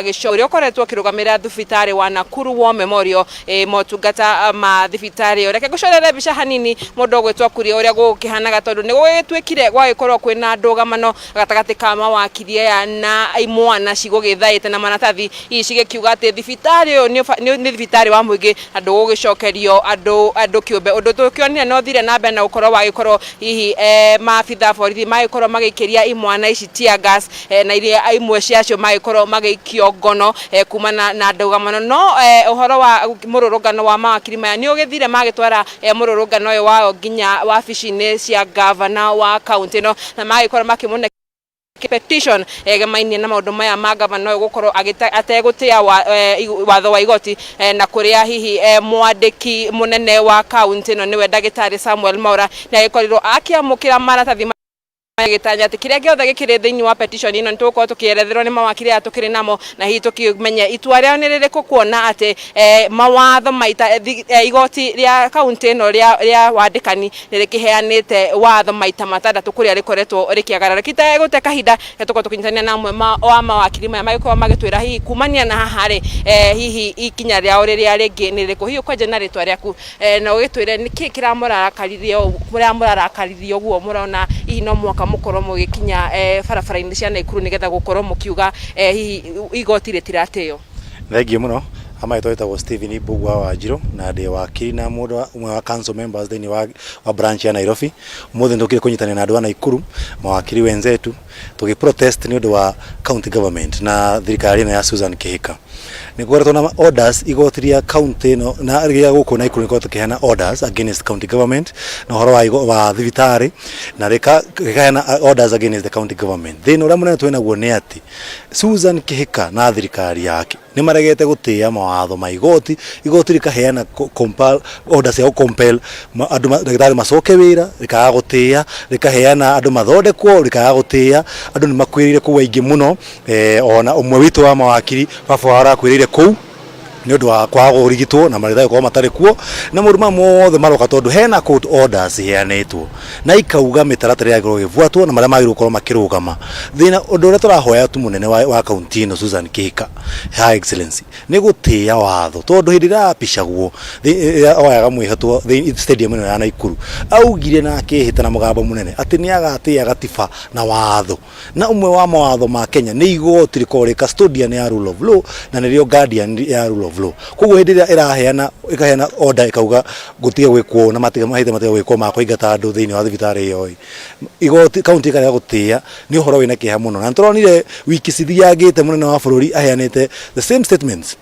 Gĩco ũrĩa ũkoretwo ũkĩrũgamĩrĩra thibitarĩ wa Nakuru War Memorial, motungata ma thibitarĩ ĩyo. Reke ngũcorere mbica hanini mũndũ ũgwĩtwo Kuria ũrĩa gũgũkĩhanaga, tondũ nĩ gũgĩtuĩkire gwagĩkorwo kwĩna ndũgamano gatagatĩ ka mawakiri aya na imwana cigũgĩthaĩte na maratathi, hihi cigĩkiuga atĩ thibitarĩ ũyũ nĩ thibitarĩ wa mũingĩ na ndũgũgĩcokerio andũ kĩũmbe. Ũndũ tũkĩonire no ũthire na mbere na gũkorwo wagĩkorwo hihi maabitha a borithi magĩkorwo magĩikĩria imwana ici tear gas, na iria imwe ciacio magĩkorwo magĩikio ngono kumana na ndũgamano. No ũhoro wa mũrũrũngano wa mawakiri maya nĩ ũgĩthire magĩtwara mũrũrũngano ũyũ wao nginya wabici-inĩ cia gavana wa kaũntĩ ĩno, na magĩkorwo makĩmũne petition egemainie na maũndũ maya ma gavana ũyũ gũkorwo ategũtĩa watho wa igoti, na kũrĩa hihi mwandĩki mũnene wa kaũntĩ ĩno, nĩwe ndagĩtarĩ Samuel Mwaura, nĩ agĩkorirwo akĩamũkĩra maratathi gĩtanya atĩ kĩrĩa gĩothe gĩkĩrĩ thĩinĩ wa petition ĩno nĩ tũgũkorwo tũkĩeretherwo nĩ mawakiri aya tũkĩrĩ namo, na hihi tũkĩmenye itua rĩao nĩ rĩrĩkũ, kuona atĩ mawatho maita igoti rĩa kaũntĩ ĩno rĩa wandĩkani nĩ rĩkĩheanĩte watho maita 6 kũrĩa rĩkoretwo rĩkĩagarara. Gũte kahinda tũkorwo tũkĩnyitanĩra na amwe wa mawakiri maya magĩkorwo magĩtwĩra hihi kumania na haha rĩ, hihi ikinya rĩao rĩrĩa rĩngĩ nĩ rĩrĩkũ. Hihi ũkwenja na rĩtwa rĩaku na ũgĩtwĩre nĩkĩ kĩramũrakaririe ũguo mũrona hihi no mũhaka mũkorwo mũgĩkinya barabara-inĩ cia Naikuru nĩgetha gũkorwo mũkiuga hihi igoti rĩtiratĩo. Thengiũ mũno. Marĩtwa wĩtagwo Stephen Mbugua Wanjirũ na ndĩ wakiri na mũndũ ũmwe wa council members thĩinĩ wa branch ya Nairobi. Ũmũthĩ nĩtũkire kũnyitanĩra na andũ a Naikuru, mawakiri wenzetu, tũgĩ protest nĩ ũndũ wa county government na thirikari ĩno ya Susan Kihika. Nĩ gũkoretwo na orders, igoti rĩa county ĩno na rĩa gũkũ Naikuru nĩ rĩkoretwo rĩkĩheana orders against county government na ũhoro wa thibitarĩ, na rĩkaheana orders against the county government. Thĩna ũrĩa mũnene twĩnaguo nĩ atĩ Susan Kihika na thirikari yake nĩ maregete gũtĩa mawatho ma igoti. Igoti rĩkaheana compel orders cia gũ-compel andũ, ndagĩtarĩ macoke wĩra, rĩkaga gũtĩa, rĩkaheana andũ mathondekwo, rĩkaga gũtĩa. Andũ nĩ makuĩrĩire kũu aingĩ mũno, ona ũmwe witũ wa mawakiri, baba wao arakuĩrĩire kũu nĩ ũndũ wa kwaga kũrigitwo na marĩtha gũkorwo matarĩ kuo, na maũndũ maya mothe maroka tondũ hena court orders iheanĩtwo na ikauga mĩtaratara yagĩrĩirwo gũgĩbuatwo na marĩa magĩrĩirwo gũkorwo makĩrũgama. Thĩna ũndũ ũrĩa tũrahoya tu mũnene wa kaunti ĩno Susan Kihika, Her Excellency, nĩ gũtĩa watho, tondũ hĩndĩ ĩrĩa apicagwo, rĩrĩa oyaga mwĩhĩtwa stadium ĩno ya Naikuru, augire na akĩĩhĩta na mũgambo mũnene atĩ nĩ agatĩa gatiba na watho, na ũmwe wa mawatho ma Kenya nĩ igoti rĩkoragwo rĩ custodian ya rule of law na nĩrĩo guardian ya rule of law. Koguo hĩndĩ ĩrĩa ĩraheana, ĩkaheana order, ĩkauga gũtige gwĩkwo na matige mahĩtia matige gwĩkwo ma kũingata andũ thĩinĩ wa thibitarĩ ĩyo ĩ, igoti kaunti ĩkarega gũtĩa, nĩ ũhoro wĩna kĩeha mũno. Na nĩtũronire wiki cithiangĩte mũnene wa bũrũri aheanĩte the same statements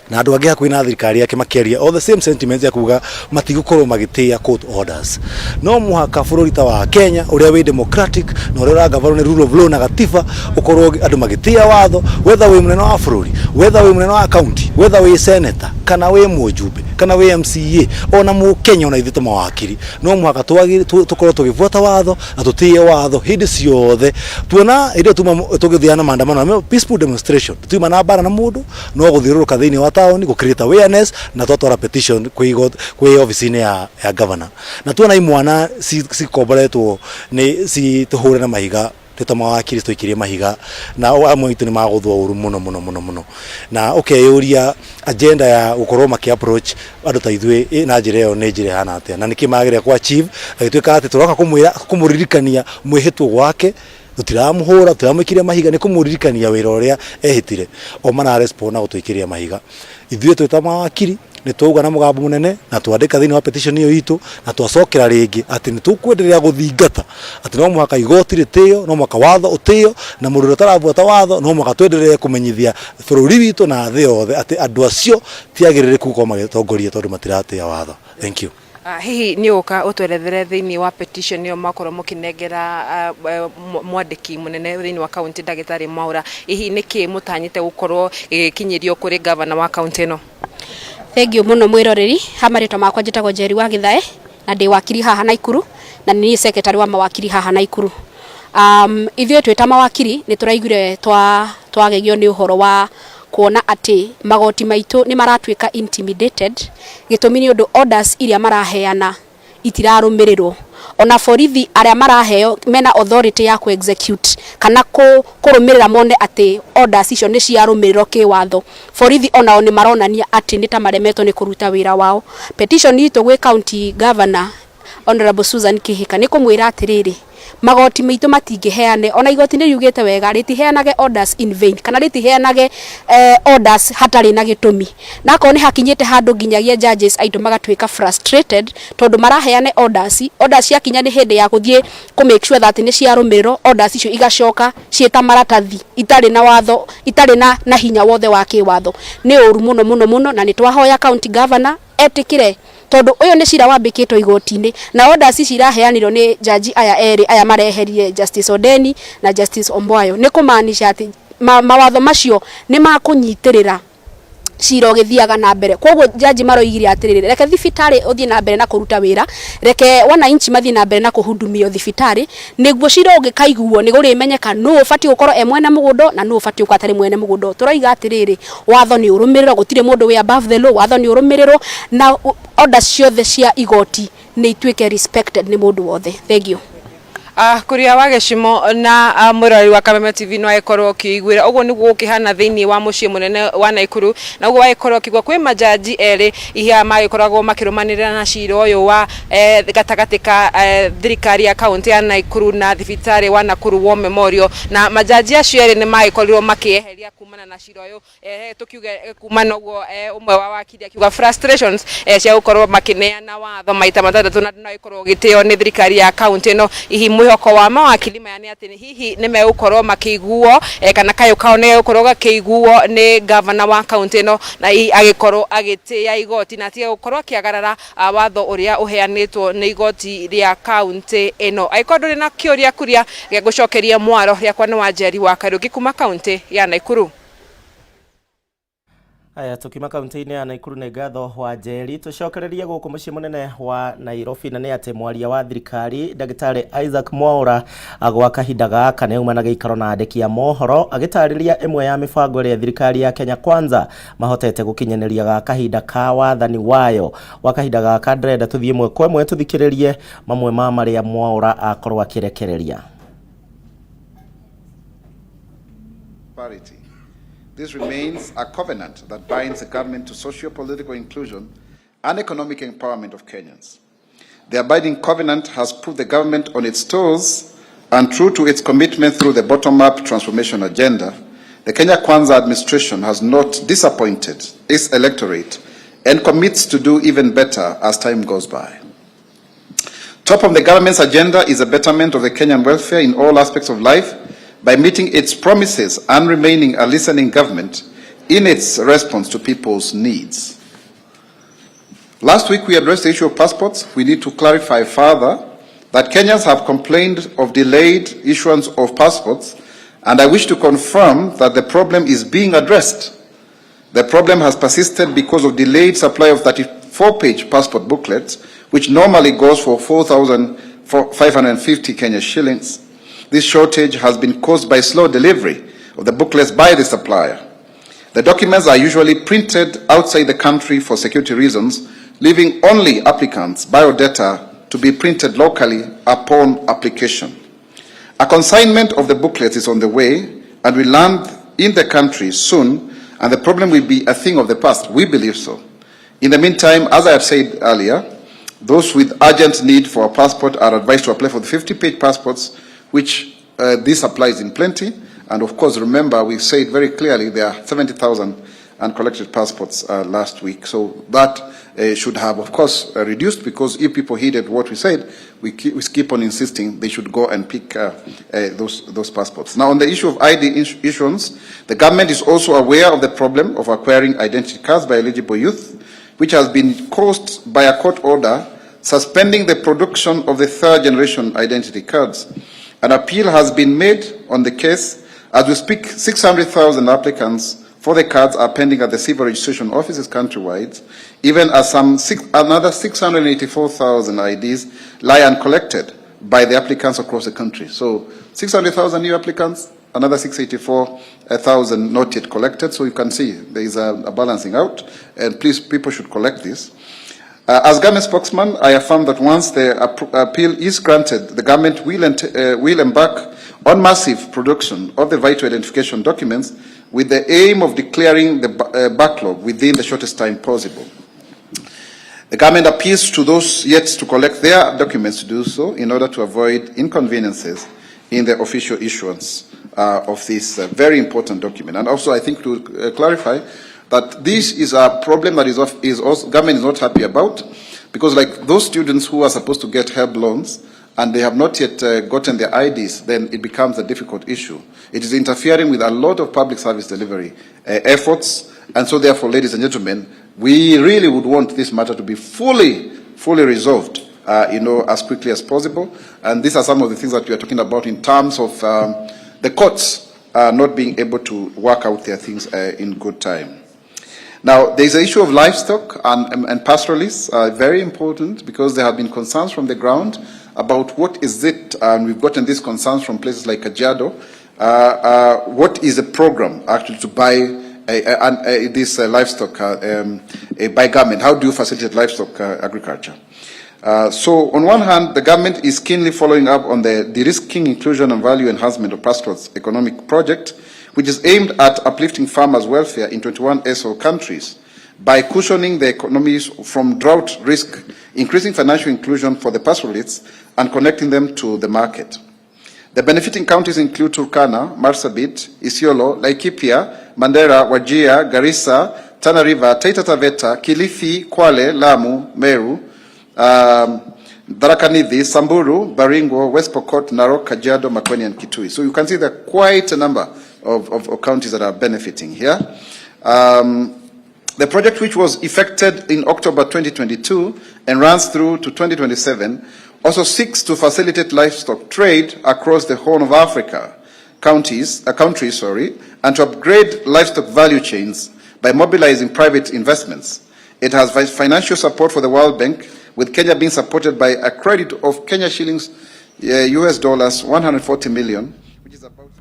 na andũ angĩ hakuhĩ na thirikari yake makĩaria all the same sentiments ya kuga matigũkorwo magĩtĩa court orders. No mũhaka bũrũri ta wa Kenya, ũrĩa wĩ democratic na ũrĩa ũragavarwo nĩ rule of law na gatiba, ũkorwo andũ magĩtĩa watho, whether wĩ mũnene wa bũrũri, whether wĩ mũnene wa county, whether wĩ senator, kana wĩ mũjumbe, kana wĩ MCA, ona mũkenya, ona ithuĩ ta mawakiri no mũhaka tũkorwo tũgĩbuata watho na tũtĩe watho hĩndĩ ciothe. Tuona hĩndĩ ĩyo tuma tũgĩthiaga na maandamano, peaceful demonstration, tutiuma na mbara na mũndũ, no gũthiũrũrũka thĩinĩ wa taũni gũ create awareness, na twatwara petition kwĩ obici-inĩ ya governor, na tuona imwana cikomboretwo nĩ citũhũre na mahiga, twĩ ta mawakiri tũikirie mahiga, na amwe aitũ nĩ magũthwo ũru mũno mũno mũno mũno, na ũkeyũria agenda ya gũkorwo makĩ approach andũ ta ithuĩ na njĩra ĩyo nĩ njĩra ĩhana atĩa, na nĩkĩ magĩrĩire kũ achieve. Agĩtuĩka atĩ tũroka kũmwĩra, kũmũririkania mwĩhĩtwo gwake. Tũtiramũhũra, tũtiramũikiria mahiga, nĩ kũmũririkania wĩra ũrĩa ehĩtire. O mara respond na gũtũikĩria mahiga. Ithuĩ twĩ ta mawakiri nĩ twauga na mũgambo mũnene na twandĩka thĩinĩ wa petition ĩyo itũ na twacokera rĩngĩ atĩ nĩ tũkwenderea gũthingata atĩ no mũhaka igoti rĩtĩo, no mũhaka watho ũtĩo, na mũndũ ũrĩa ũtarabuata watho no mũhaka twenderee kũmenyithia bũrũri witũ na thĩ yothe atĩ andũ acio ti agĩrĩrĩku gũkorwo magĩtongoria tondũ matiratĩa watho. Thank you. Hihi nĩ ũka ũtwerethere thĩinĩ wa petition ĩyo mwakorwo mũkĩnengera mwandĩki mũnene thĩinĩ wa kaunti, ndagĩtarĩ Mwaura, hihi nĩkĩ mũtanyĩte gũkorwo gĩgĩkinyĩrio kũrĩ gavana wa kaunti ĩno? Thengiũ mũno mwĩroreri. Ha marĩtwa makwa njĩtagwo Njeri wa Gĩthae na ndĩ wakiri haha Naikuru, na nĩ niĩ secretary wa mawakiri haha Naikuru. Ithuĩ twĩ ta mawakiri nĩ tũraiguire twagegio nĩ ũhoro wa kuona atĩ magoti maitũ nĩ maratuĩka intimidated. Gĩtũmi nĩ ũndũ orders iria maraheana itirarũmĩrĩrwo. Ona borithi arĩa maraheo mena authority ya ku execute kana kũrũmĩrĩra mone atĩ orders icio nĩ ciarũmĩrĩrwo kĩwatho, borithi onao nĩ maronania atĩ nĩ ta maremetwo nĩ kũruta wĩra wao. Petition itũ gwĩ county governor, Honorable Susan Kihika, nĩ kũmwĩra atĩrĩrĩ, magoti maitũ matingĩheane, ona igoti nĩ riugĩte wega rĩtiheanage orders in vain kana rĩtiheanage orders hatarĩ na gĩtũmi. Na akorwo nĩ hakinyĩte handũ nginyagia judges aitũ magatuĩka frustrated tondũ maraheane orders, orders ciakinya nĩ hĩndĩ ya gũthiĩ kũ make sure that nĩ ciarũmĩrĩrwo, orders icio igacoka ciĩta maratathi itarĩ na watho, itarĩ na hinya wothe wa kĩwatho. Nĩ ũru mũno mũno mũno, na nĩ twahoya county governor etĩkĩre, tondũ ũyũ nĩ cira wambĩkĩtwo igoti-inĩ na orders ici iraheanirwo nĩ jaji aya erĩ aya mareherire, Justice Odeni na Justice Ombwayo, nĩ kũmaanisha atĩ mawatho macio nĩ makũnyitĩrĩra cira ũgĩthiaga na mbere. Koguo jaji maroigire atĩrĩrĩ, reke thibitarĩ ũthiĩ na mbere na kũruta wĩra, reke wananchi mathiĩ na mbere na kũhudumio thibitarĩ, nĩguo cira ũngĩkaiguo nĩ gũrĩmenyeka nũ ũbatiĩ gũkorwo e mwene mũgũnda na nũ ũbatiĩ gũkorwo atarĩ mwene mũgũnda. Tũroiga atĩrĩrĩ, watho nĩ ũrũmĩrĩrwo, gũtirĩ mũndũ wĩ above the law, watho nĩ ũrũmĩrĩrwo na orders ciothe cia igoti nĩ ituĩke respected nĩ mũndũ wothe. Thank you. Kuria wa gĩcimo na mwĩroreri wa Kameme TV, no agĩkorwo ũkĩiguĩra ũguo nĩguo gũkĩhana thĩinĩ wa mũciĩ mũnene wa Naikuru, na ũguo wagĩkorwo ũkĩigua kwĩ majaji erĩ ihia magĩkoragwo makĩrũmanĩrĩra na cira ũyũ wa gatagatĩ ka thirikari ya kaunti ya Naikuru na thibitarĩ wa Nakuru War Memorial, na majaji acio erĩ nĩ magĩkorirwo makĩeheria kumana na cira ũyũ, tukiuge kuma na ũguo ũmwe wa wakiri akiuga frustrations cia gũkorwo makĩneana watho maita matandatũ na no ĩkorwo ũgĩtĩo nĩ thirikari ya kaunti ĩno. Hihi mwĩhoko wa mawakili maya nĩ atĩ hihi nĩ megũkorwo makĩiguo kana kayũ kao nĩ gegũkorwo gakĩiguo nĩ gavana wa kaunti ĩno, na hihi agĩkorwo agĩtĩĩa igoti na atige gũkorwo akĩagarara watho ũrĩa ũheanĩtwo nĩ igoti rĩa kaunti ĩno. Angĩkorwo ndũrĩ na kĩũria kuria gĩa gũcokeria mwaro rĩakwa, nĩ Wanjeri wa Kariũki kuma kaunti ya Naikuru. Aya, tukiuma kaunti-inĩ ya Naikuru, nĩ ngatho wa Njeri. Tũcokererie gũkũ mũciĩ mũnene wa Nairobi, na nĩ atĩ mwaria wa thirikari Ndagĩtarĩ Isaac Mwaura gwa kahinda gaka nĩ auma na gĩikaro na andĩki a mohoro agĩtarĩria ĩmwe ya mĩbango ĩrĩa thirikari ya Kenya Kwanza mahotete gũkinyanĩria ga kahinda ka wathani wayo. Gwa kahinda gaka ndĩrenda tũthiĩ ĩmwe kwa ĩmwe tũthikĩrĩrie mamwe ma marĩa Mwaura akorwo akĩrekereria. Parity. This remains a covenant that binds the government to socio-political inclusion and economic empowerment of Kenyans. The abiding covenant has put the government on its toes, and true to its commitment through the bottom-up transformation agenda, the Kenya Kwanza administration has not disappointed its electorate and commits to do even better as time goes by. Top of the government's agenda is a betterment of the Kenyan welfare in all aspects of life by meeting its promises and remaining a listening government in its response to people's needs. Last week we addressed the issue of passports. We need to clarify further that Kenyans have complained of delayed issuance of passports, and I wish to confirm that the problem is being addressed. The problem has persisted because of delayed supply of 34-page passport booklets, which normally goes for 4,550 Kenya shillings. This shortage has been caused by slow delivery of the booklets by the supplier. The documents are usually printed outside the country for security reasons, leaving only applicants' biodata to be printed locally upon application. A consignment of the booklets is on the way and will land in the country soon, and the problem will be a thing of the past. We believe so. In the meantime, as I have said earlier, those with urgent need for a passport are advised to apply for the 50-page passports, which this applies in plenty. And of course, remember, we said very clearly there are 70,000 uncollected passports last week. So that should have, of course, reduced, because if people heeded what we said, we keep on insisting they should go and pick those passports. Now, on the issue of ID issuance, the government is also aware of the problem of acquiring identity cards by eligible youth, which has been caused by a court order suspending the production of the third generation identity cards. An appeal has been made on the case. As we speak, 600,000 applicants for the cards are pending at the civil registration offices countrywide, even as another 684,000 IDs lie uncollected by the applicants across the country. So 600,000 new applicants, another 684,000 not yet collected. So you can see there is a balancing out, and please, people should collect this. As government spokesman, I affirm that once the appeal is granted, the government will embark on massive production of the vital identification documents with the aim of declaring the backlog within the shortest time possible. The government appeals to those yet to collect their documents to do so in order to avoid inconveniences in the official issuance of this very important document. And also, I think to clarify that this is a problem that is also, government is not happy about, because like those students who are supposed to get HELB loans and they have not yet gotten their IDs, then it becomes a difficult issue. It is interfering with a lot of public service delivery efforts. And so therefore, ladies and gentlemen, we really would want this matter to be fully, fully resolved, as quickly as possible. And these are some of the things that we are talking about in terms of the courts not being able to work out their things in good time. Now, there's the issue of livestock and pastoralists, very important, because there have been concerns from the ground about what is it, and we've gotten these concerns from places like Kajiado, what is the program actually to buy this livestock by government? How do you facilitate livestock agriculture? So on one hand, the government is keenly following up on the de-risking, inclusion and value enhancement of pastorals economic project, which is aimed at uplifting farmers' welfare in 21 ASO countries by cushioning the economies from drought risk, increasing financial inclusion for the pastoralists, and connecting them to the market. The benefiting counties include Turkana, Marsabit, Isiolo, Laikipia, Mandera, Wajir, Garissa, Tana River, Taita Taveta, Kilifi, Kwale, Lamu, Meru, Tharaka Nithi, Samburu, Baringo, West Pokot, Narok, Kajiado, Makueni, and Kitui. So you can see there are quite a number of counties that are benefiting here. The project, which was effected in October 2022 and runs through to 2027, also seeks to facilitate livestock trade across the Horn of Africa countries, and to upgrade livestock value chains by mobilizing private investments. It has financial support for the World Bank, with Kenya being supported by a credit of Kenya shillings, US dollars 140 million, which is about.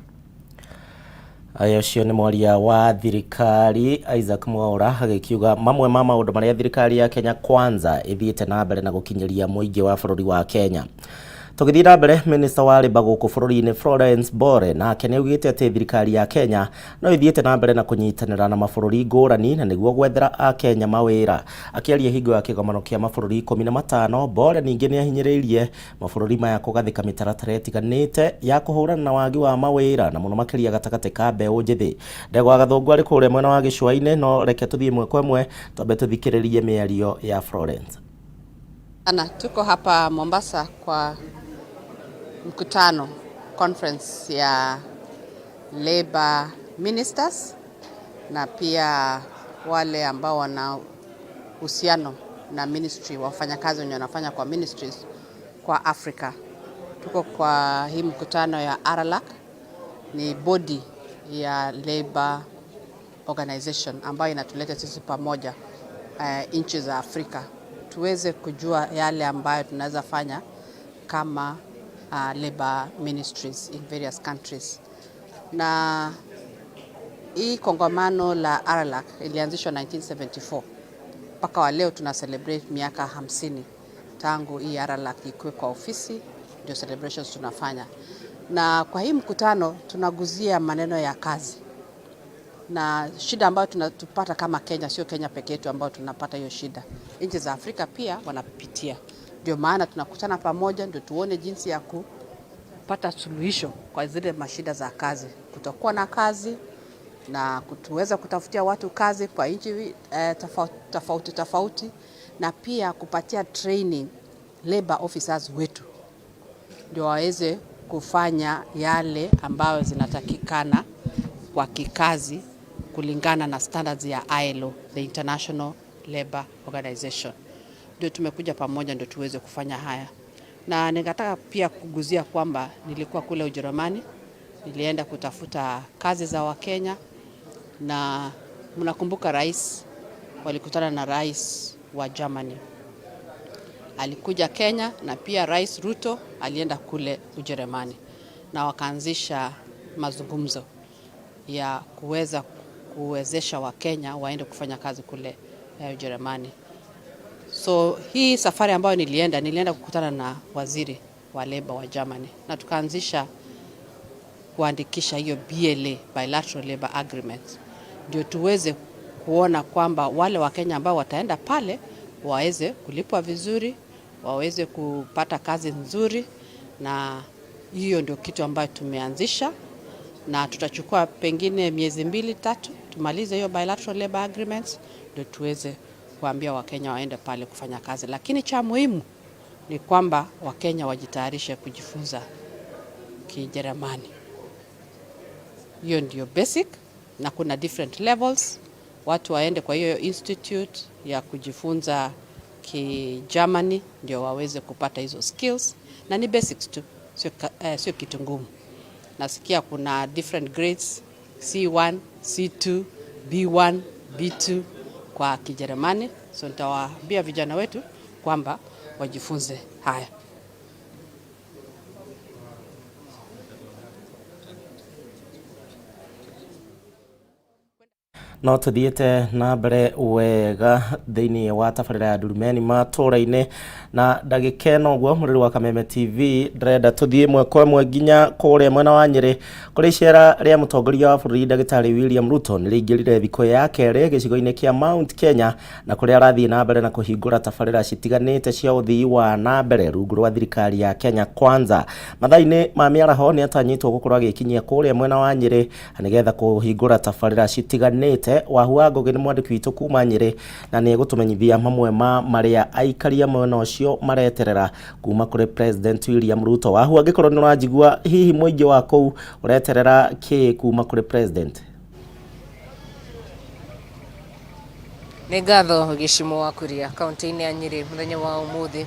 Aya, ũcio nĩ mwaria wa thirikari Isaac Mwaura agĩkiuga mamwe ma maũndũ marĩa thirikari ya Kenya Kwanza ĩthiĩte na mbere na gũkinyĩria mũingĩ wa bũrũri wa Kenya. Tũgĩthiĩ na mbere, minista wa labour gũkũ bũrũri-inĩ Florence Bore nake nĩ augĩte atĩ thirikari ya Kenya no ĩthiĩte na mbere na kũnyitanĩra na mabũrũri ngũrani na nĩguo gwethera akenya mawĩra. Akĩaria hingo ya kĩgomano kĩa mabũrũri 15, Bore ningĩ nĩ ahinyĩrĩirie mabũrũri maya kũgathĩka mĩtaratara ĩtiganĩte ya kũhũrana na wagi wa mawĩra na mũno makĩria gatagatĩ ka mbeũ njĩthĩ. Ndegwa Gathũngũ arĩ kũrĩa mwena wa gĩcũa-inĩ, no reke tũthiĩ ĩmwe kwa ĩmwe, twambe tũthikĩrĩrie mĩario ya Florence. Ana, tuko hapa Mombasa kwa mkutano, conference ya labor ministers na pia wale ambao wana uhusiano na ministry, wafanyakazi wenye wanafanya kwa ministries kwa Afrika. Tuko kwa hii mkutano ya ARLAC, ni body ya labor organization ambayo inatuleta sisi pamoja nchi za Afrika tuweze kujua yale ambayo tunaweza fanya kama labor ministries in various countries. Na hii kongamano la ARLAC ilianzishwa 1974, mpaka wa leo tuna celebrate miaka 50 tangu hii ARLAC ikuwe kwa ofisi, ndio celebrations tunafanya. Na kwa hii mkutano tunaguzia maneno ya kazi na shida ambayo tunatupata kama Kenya. Sio Kenya peke yetu ambayo tunapata hiyo shida, nchi za Afrika pia wanapitia. Ndio maana tunakutana pamoja, ndio tuone jinsi ya kupata suluhisho kwa zile mashida za kazi, kutokuwa na kazi na kutuweza kutafutia watu kazi kwa nchi tofauti tofauti tofauti, na pia kupatia training labor officers wetu ndio waweze kufanya yale ambayo zinatakikana kwa kikazi kulingana na standards ya ILO, the International Labour Organization. Ndio tumekuja pamoja ndio tuweze kufanya haya, na ningetaka pia kuguzia kwamba nilikuwa kule Ujerumani, nilienda kutafuta kazi za Wakenya, na mnakumbuka rais, walikutana na rais wa Germany alikuja Kenya, na pia Rais Ruto alienda kule Ujerumani na wakaanzisha mazungumzo ya kuweza kuwezesha Wakenya waende kufanya kazi kule Ujerumani. So hii safari ambayo nilienda, nilienda kukutana na waziri wa labor wa Germany na tukaanzisha kuandikisha hiyo BLA, Bilateral Labor Agreement, ndio tuweze kuona kwamba wale Wakenya ambao wataenda pale waweze kulipwa vizuri, waweze kupata kazi nzuri, na hiyo ndio kitu ambayo tumeanzisha, na tutachukua pengine miezi 2-3 tumalize hiyo bilateral labor agreements, ndio tuweze kuambia Wakenya waende pale kufanya kazi. Lakini cha muhimu ni kwamba Wakenya wajitayarishe kujifunza Kijerumani. Hiyo ndio basic, na kuna different levels. Watu waende kwa hiyo institute ya kujifunza Kigermany ndio waweze kupata hizo skills, na ni basics tu, sio kitu ngumu. Nasikia kuna different grades C1, C2, B1, B2 kwa Kijerumani. So nitawaambia vijana wetu kwamba wajifunze haya. No tuthiĩte na mbere wega thĩinĩ wa tabarĩra ya Ndurumeni matũra-inĩ na ndagĩka ĩno ũguo mũrĩri wa Kameme TV ndĩrenda tũthiĩ ĩmwe kwa ĩmwe nginya kũrĩa mwena wa Nyĩrĩ kũrĩ icera rĩa mũtongoria wa bũrũri ndagĩtarĩ William Ruto nĩ rĩingĩrire thikũ ya kerĩ gĩcigo-inĩ kĩa Mount Kenya na kũrĩa arathiĩ na mbere na kũhingũra tabarĩra citiganĩte cia ũthii wa na mbere rungu rwa thirikari ya Kenya Kwanza. Mathaa-inĩ ma mĩaraho nĩ atanyĩtwo gũkorwo agĩkinyia kũrĩa mwena wa Nyĩrĩ nĩgetha kũhingũra tabarĩra citiganĩte. Wahu wa Ngũgĩ nĩ mwandĩki witũ kuma Nyĩrĩ na nĩ egũtũmenyithia mamwe ma marĩa aikaria mwena ũcio mareterera kuma kũrĩ President William Ruto. Wahu, angĩkorwo nĩ ũranjigua, hihi mũingĩ wa kũu ũreterera kĩ kuma kũrĩ President? Nĩ ngatho Gĩcimo wa Kuria. Kaunti-inĩ ya Nyĩrĩ mũthenya wa ũmũthĩ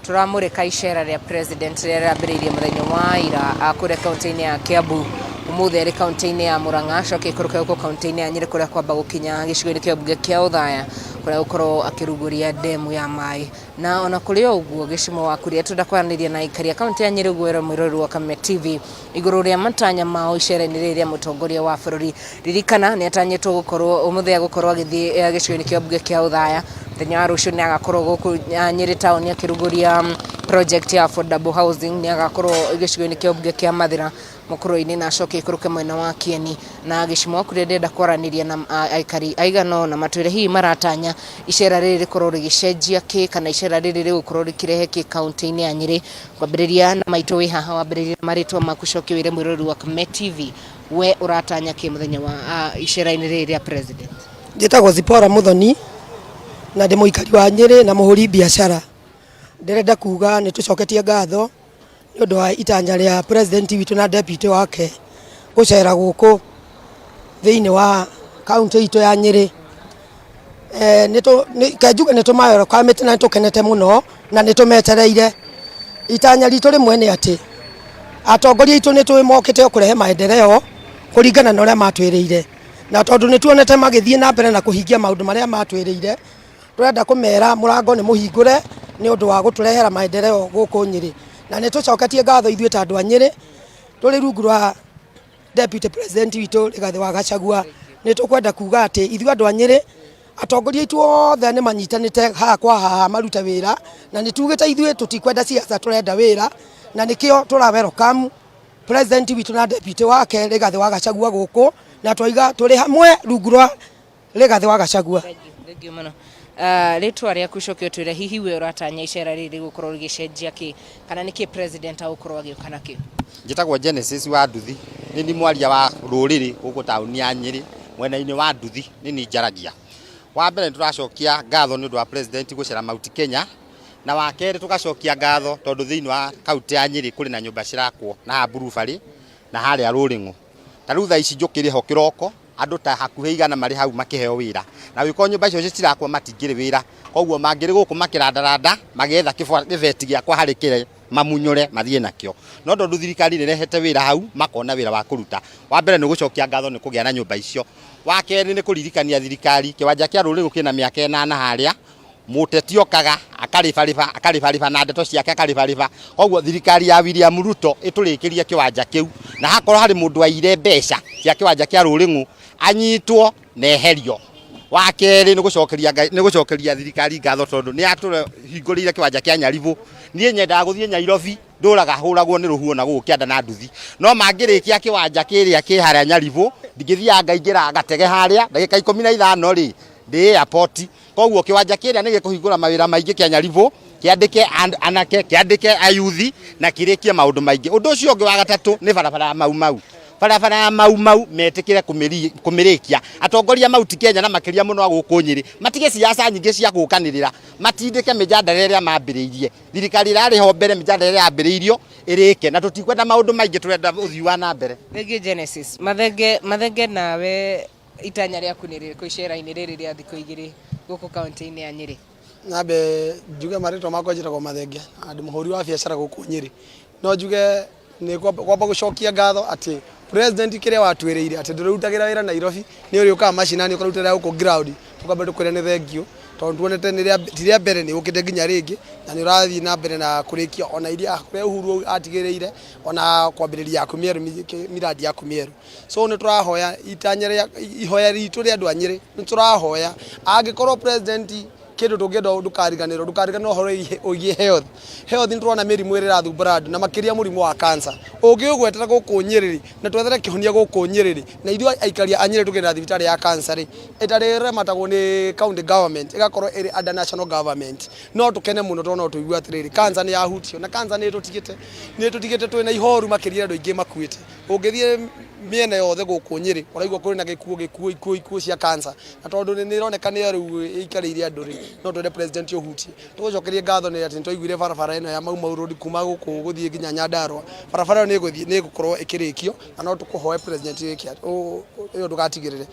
tũramũrĩka icera rĩa president rĩrĩa rĩrambĩrĩirie mũthenya wa ira kũrĩa kaunti-inĩ ya Kiambu. Ũmũthĩ arĩ kaunti-inĩ ya Murang'a, acoke ikũrũke gũkũ kaunti-inĩ ya Nyĩrĩ kũrĩa kwamba gũkinya gĩcigo-inĩ kĩa mbunge kĩa Othaya kũrĩa gũkorwo akĩrugũria ndemu ya maĩ. Na ona kũrĩ o ũguo Gĩcimo wa Kuria tũrenda kwaranĩria na aikari a kaunti ya Nyĩrĩ ũguo mwĩroreri wa Kameme TV igũrũ rĩa matanya mao icera-inĩ rĩrĩ rĩa mũtongoria wa bũrũri. Ririkana nĩ atanyĩtwo gũkorwo ũmũthĩ agũkorwo agĩthiĩ gĩcigo-inĩ kĩa mbunge kĩa Othaya. Mũthenya wa rũciũ nĩ agakorwo gũkũ Nyĩrĩ town akĩrugũria project ya affordable housing, nĩ agakorwo gĩcigo-inĩ kĩa mbunge kĩa Mathĩra mũkũrũ-inĩ na acoke ikũrũke mwena wa Kieni. Na Gĩcimo wa Kuria ndĩrenda kwaranĩria na aikari aigana ũna matwĩre hihi maratanya icera rĩrĩ rĩkorwo rĩgĩcenjia kĩ kana icera rĩrĩ rĩgũkorwo rĩkĩrehe kĩ kaunti-inĩ ya Nyĩrĩ. Kwambĩrĩria na maitũ wĩ haha, wambĩrĩria na marĩtwa maku, coke wĩre mwĩroreri wa Kameme TV we ũratanya kĩ mũthenya wa icera-inĩ rĩrĩ rĩa president. Njĩtagwo Zipora Muthoni na ndĩ mũikari wa Nyĩrĩ na mũhũri biacara. Ndĩrenda kuga nĩ tũcoketie ngatho nĩ ũndũ wa itanya rĩa president witũ na deputy wake gũcera gũkũ thĩinĩ wa kaunti itũ ya Nyĩrĩ. Ke njuge nĩ tũmawerokamĩte na nĩ tũkenete mũno na nĩ tũmetereire. Itanya ritũ rĩmwe nĩ atĩ atongoria aitũ nĩ tũĩ mokĩte o kũrehe maendeleo kũringana na ũrĩa matwĩrĩire, na tondũ nĩ tuonete magĩthiĩ na mbere na kũhingia maũndũ marĩa matwĩrĩire, tũrenda kũmera mũrango nĩ mũhingũre nĩ ũndũ wa gũtũrehera maendeleo gũkũ Nyĩrĩ. Na nĩ tũcoketie ngatho ithuĩ ta andũ a Nyĩrĩ tũrĩ rungu rwa deputy president witũ Rigathĩ wa Gachagua. Nĩ tũkwenda kuga atĩ ithuĩ andũ a Nyĩrĩ atongoria aitũ othe nĩ manyitanĩte haha kwa haha marute wĩra, na nĩ tugĩte ithuĩ tũtikwenda siasa, tũrenda wĩra, na nĩkĩo tũra welcome president witũ na deputy wake Rigathĩ wa Gachagua gũkũ, na twaiga tũrĩ hamwe rungu rwa Rigathĩ wa Gachagua. Thengiũ mũno. Rĩtwa rĩaku coke ũtwĩre hihi we ũratanya icera rĩrĩ rĩgũkorwo rĩgĩcenjia kĩ kana nĩkĩ president agũkorwo agĩũka nakĩo? Njĩtagwo Genesis wa Nduthi, nĩ ni mwaria wa rũrĩrĩ gũkũ taũni ya Nyĩrĩ mwena-inĩ wa Nduthi, nĩ ni njaragia. Wa mbere nĩ tũracokia ngatho nĩ ũndũ wa president gũcera Mount Kenya, na wa kerĩ tũgacokia ngatho tondũ thĩinĩ wa kaunti ya Nyĩrĩ kũrĩ na nyũmba cirakwo na haha Blueberry na harĩa Rũrĩng'ũ. Ta rĩu thaa ici njũkĩrĩ ho kĩroko andũ ta hakuhĩ 100 marĩ hau makĩheo wĩra, na gũkorwo nyũmba icio citirakwo matingĩrĩ wĩra, koguo mangĩrĩ gũkũ makĩrandaranda magĩetha kĩbeti gĩakwa harĩ kĩrĩ mamunyũre mathiĩ nakĩo. No tondũ thirikari nĩ ĩrehete wĩra hau makona wĩra wa kũruta. Wa mbere nĩ gũcokia ngatho nĩ kũgĩa na nyũmba icio. Wa kerĩ nĩ kũririkania thirikari kĩwanja kĩa Rũrĩng'ũ kĩna mĩaka 8 harĩa mũteti okaga akarĩbarĩba akarĩbarĩba na ndeto ciake akarĩbarĩba. Koguo thirikari ya William Ruto ĩtũrĩkĩrie kĩwanja kĩu, na hakorwo harĩ mũndũ aire mbeca cia kĩwanja kĩa Rũrĩng'ũ anyitwo na eherio. Wa kerĩ nĩ gũcokeria Ngai, nĩ gũcokeria thirikari ngatho tondũ nĩ yatũhingũrĩire kĩwanja kĩa Nyaribũ. Niĩ nyendaga gũthiĩ Nyairobi, ndũraga hũragwo nĩ rũhuho na gũkũ kĩanda na nduthi. No mangĩrĩkia kĩwanja kĩrĩa kĩ harĩa Nyaribũ, ndingĩthiaga ngaingĩra gatege harĩa, ndagĩka 15 rĩ, ndĩ airport. Koguo kĩwanja kĩrĩa nĩ gĩkũhingũra mawĩra maingĩ kĩa Nyaribũ, kĩandĩke anake, kĩandĩke ayuthi na kĩrĩkie maũndũ maingĩ. Ũndũ ũcio ũngĩ wa gatatũ nĩ barabara ya Mau Mau. Barabara ya Mau Mau metĩkĩre kũmĩrĩkia. Atongoria Mount Kenya na makĩria mũno a gũkũ Nyĩrĩ matige siasa nyingĩ cia gũkanĩrĩra, matindĩke mĩjadala ĩrĩa mambĩrĩirie. Thirikari ĩrarĩ ho mbere mĩjadala ĩrĩa yambĩrĩirio ĩrĩke, na tũtikwenda maũndũ maingĩ, tũrenda ũthii wa na mbere. Thengiũ Genesis. Mathenge, Mathenge nawe itanya rĩaku nĩ rĩrĩkũ icera-inĩ rĩrĩ rĩa thikũ igĩrĩ gũkũ kaunti-inĩ ya Nyĩrĩ? Nyambe njuge marĩtwa makwa njĩtagwo Mathenge na ndĩ mũhũri wa biacara gũkũ Nyĩrĩ. No njuge nĩ kwamba gũcokia ngatho atĩ president kĩrĩa watwĩrĩire atĩ ndũrĩrutagĩra wĩra Nairobi nĩ ũrĩũkaga macinani ũkarutĩra gũkũ ground, tũkambe tũkwĩre nĩ thengiũ tondũ tuonete ti rĩa mbere nĩ ũkĩte nginya rĩngĩ na nĩ ũrathiĩ na mbere na kũrĩkia ona iria kũrĩa Uhuru atigĩrĩire ona kwambĩrĩria yaku mĩerũ miradi yaku mĩerũ. So nĩ tũrahoya itanya rĩa ihoya ritũ rĩa andũ a Nyĩrĩ nĩ tũrahoya angĩkorwo president kĩndũ tũngĩenda ndũkariganĩrwo ndũkariganĩrwo ũhoro wĩgiĩ health. Health nĩ tũrona mĩrimũ ĩrĩa ĩrathumbũra andũ na makĩria mũrimũ wa cancer. Ũngĩũgwetera gũkũ Nyĩrĩ rĩ, na twethere kĩhonia gũkũ Nyĩrĩ rĩ, na ithuĩ aikari a Nyĩrĩ tũgĩe na thibitarĩ ya cancer rĩ, ĩtarĩramatagwo nĩ county government ĩgakorwo ĩrĩ under national government, no tũkene mũno tondũ no tũigue atĩrĩrĩ, cancer nĩ yahutio na cancer nĩ ĩtũtigĩte nĩ ĩtũtigĩte twĩna ihoru makĩria andũ aingĩ makuĩte. Ũngĩthiĩ mĩena yothe gũkũ Nyĩrĩ ũraigua kũrĩ na gĩkuũ gĩkuũ ikuũ ikuũ cia cancer na tondũ nĩ ĩroneka nĩyo rĩu ĩikarĩire andũ rĩ, no twende president ũhutie. Tũgũcokerie ngatho nĩ atĩ nĩ twaiguire barabara ĩno ya Mau Mau Road kuma gũkũ gũthiĩ nginya Nyandarua, barabara ĩyo nĩ ĩgũthiĩ nĩ ĩgũkorwo ĩkĩrĩkio na no tũkũhoe president wĩke ĩyo ndũgatigĩrĩre.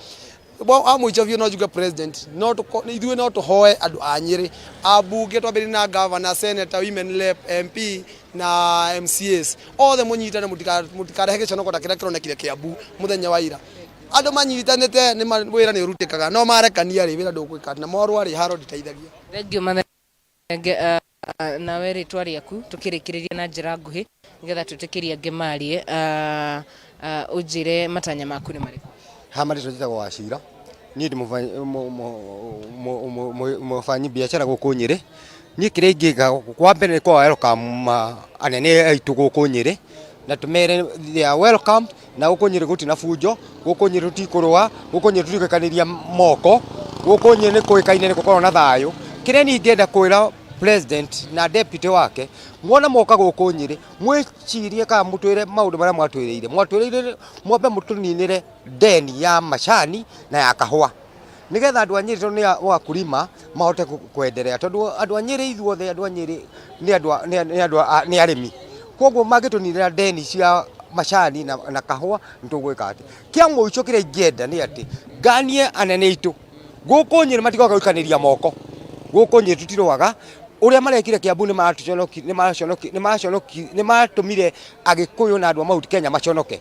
Wa mũico biũ no njuge president no ithuĩ no tũhoe andũ a Nyĩrĩ ambunge twambĩrĩrie na governor, senator, women rep, MP na MCAs othe mũnyitane mũtikarehe gĩconoko ta kĩrĩa kĩronekire Kĩambu mũthenya wa ira. Andũ manyitanĩte nĩ wĩra nĩ ũrutĩkaga no marekania rĩ wĩra ndũgwĩka na morwa rĩ haro ndĩteithagia. Thengiũ Mathenge, nawe rĩtwa rĩaku tũkĩrĩkĩrĩria na njĩra nguhĩ nĩgetha twĩtĩkĩrie angĩ marie, ũnjĩre matanya maku nĩ marĩkũ? Ha marĩtwa njĩtagwo Wachira, niĩ ndĩ mũbanyi biacara gũkũ Nyĩrĩ. Niĩ kĩrĩa ingĩka wa mbere nĩ kũ welcome anene aitũ gũkũ Nyĩrĩ na tũmere they are welcome na gũkũ Nyĩrĩ gũtirĩ na bunjo, gũkũ Nyĩrĩ tũtikũrũa, gũkũ Nyĩrĩ tũtigũikanĩria moko, gũkũ Nyĩrĩ nĩ kũĩkaine nĩ gũkoragwo na thayũ. Kĩrĩa niĩ ingĩenda kwĩra president na deputy wake, mwona moka gũkũ Nyĩrĩ, mwĩcirie kana mũtwĩre maũndũ marĩa mwatwĩrĩire. Mwatwĩrĩire mwambe mũtũninĩre ndeni ya macani na ya kahũa nĩgetha andũ a Nyĩrĩ tondũ nĩ wakulima mahote kwenderea tondũ andũ a Nyĩrĩ ithuothe andũ a Nyĩrĩ nĩ andũ nĩ andũ nĩ arĩmi koguo mangĩtũninĩra ndeni cia macani na kahũa nĩ tũgwĩka atĩ. Kĩa mũico kĩrĩa ingĩenda nĩ atĩ nganie anene aitũ gũkũ Nyĩrĩ matigoka gũikanĩria moko gũkũ Nyĩrĩ tũtirũaga ũrĩa marekire Kĩambu nĩ matũmire Agĩkũyũ na andũ a Mount Kenya maconoke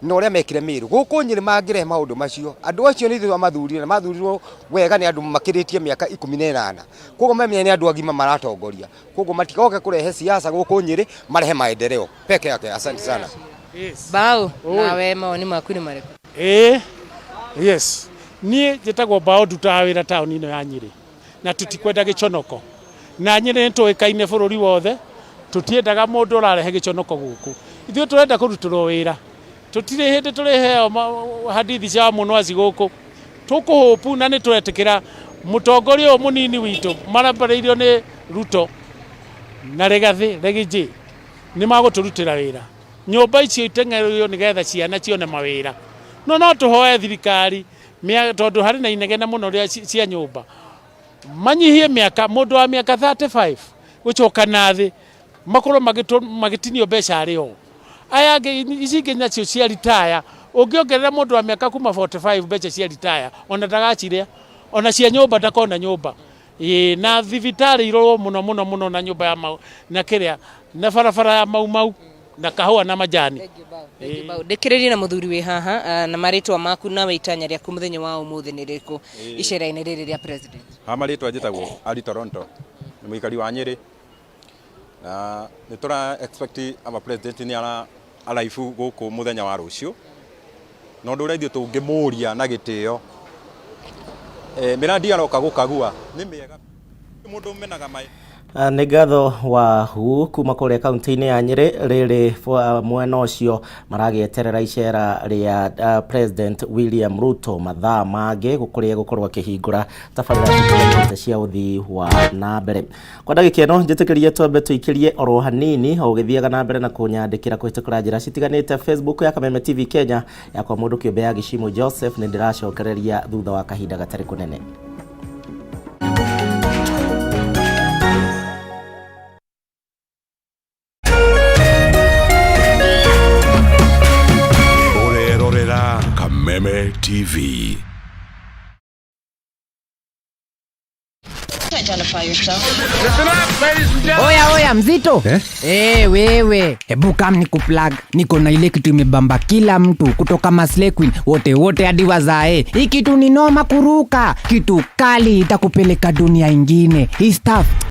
na ũrĩa mekire Meru. Gũkũ Nyĩrĩ mangĩrehe maũndũ macio, andũ acio nĩ ithuĩ twamathurire na mathurirwo wega nĩ andũ makĩrĩtie mĩaka 18. Koguo mamenya nĩ andũ agima maratongoria. Koguo matigoke kũrehe siasa gũkũ Nyĩrĩ, marehe maendeleo peke yake. Asante sana. Yes. Bao, nawe mawoni maku nĩ marĩkũ? Ĩĩ, yes. Niĩ njĩtagwo Bao, ndutaga wĩra taũni ĩno ya Nyĩrĩ na tũtikwenda gĩconoko. Na Nyĩrĩ nĩ tũĩkaine bũrũri wothe, tũtiendaga mũndũ ũrarehe gĩconoko gũkũ. Ithuĩ tũrenda kũrutĩrwo wĩra. Tũtirĩ hĩndĩ tũrĩheo hadithi cia mũnwaci gũkũ. Tũkũhũpu na nĩ tũretĩkĩra mũtongoria ũyũ mũnini witũ marambarĩirio nĩ Ruto na Rigathĩ Riggy nĩ magũtũrutĩra wĩra. Nyũmba icio iteng'erio nĩgetha ciana cione mawĩra. No no tũhoe thirikari tondũ harĩ na inegene mũno rĩa cia nyũmba manyihie mĩaka mũndũ wa mĩaka 35 gũcoka na thĩ makorwo magĩtinio mbeca arĩ o aya angĩ ici ingĩ nacio cia ritaya ũngĩongerera mũndũ wa mĩaka kuma 45 mbeca cia ritaya ona ndagacirĩa ona cia nyũmba ndakona nyũmba. Ĩĩ na thibitarĩ irorwo mũno mũno mũno na nyũmba ya mau na kĩrĩa na barabara ya Mau Mau na kahũa na majani. Ndĩkĩrĩrie na mũthuri wĩ haha na marĩtwa maku nawe itanya rĩaku mũthenya wa ũmũthĩ nĩ rĩrĩkũ icera-inĩ rĩrĩ rĩa president? Ha marĩtwa njĩtagwo Ali Toronto, nĩ mũikari wa Nyĩrĩ na nĩ tũra expect our president nĩ ara arrive gũkũ mũthenya wa rũciũ na ũndũ ũrĩa ithuĩ tũngĩmũria na gĩtĩo Miradi aroka gukagua ni miega mundu menaga mai. Nĩ ngatho Wahu kuma kũrĩa kaunti-inĩ ya Nyĩrĩ. Rĩrĩ mwena ũcio maragĩeterera icera rĩa President William Ruto mathaa mangĩ kũrĩa gũkorwo akĩhingũra tabarĩra citiganĩte cia ũthii wa na mbere. Kwa ndagĩka ĩno, njĩtĩkĩrie twambe tũikĩrie oro hanini o ũgĩthiaga na mbere na kũnyandĩkĩra kũhĩtũkĩra njĩra citiganĩte, Facebook ya Kameme TV Kenya, yakwa mũndũ kĩũmbe ya Gĩcimũ Joseph. Nĩ ndĩracokereria thutha wa kahinda gatarĩ kũnene. Ũrerorera Kameme TV. Identify yourself. Oya oya, mzito eh? Eh, wewe, hebu kam ni kuplug. Niko na ile kitu imebamba kila mtu kutoka maslay queen wote wote hadi wazae. Hii kitu ni noma kuruka, kitu kali itakupeleka dunia ingine. Hii stuff.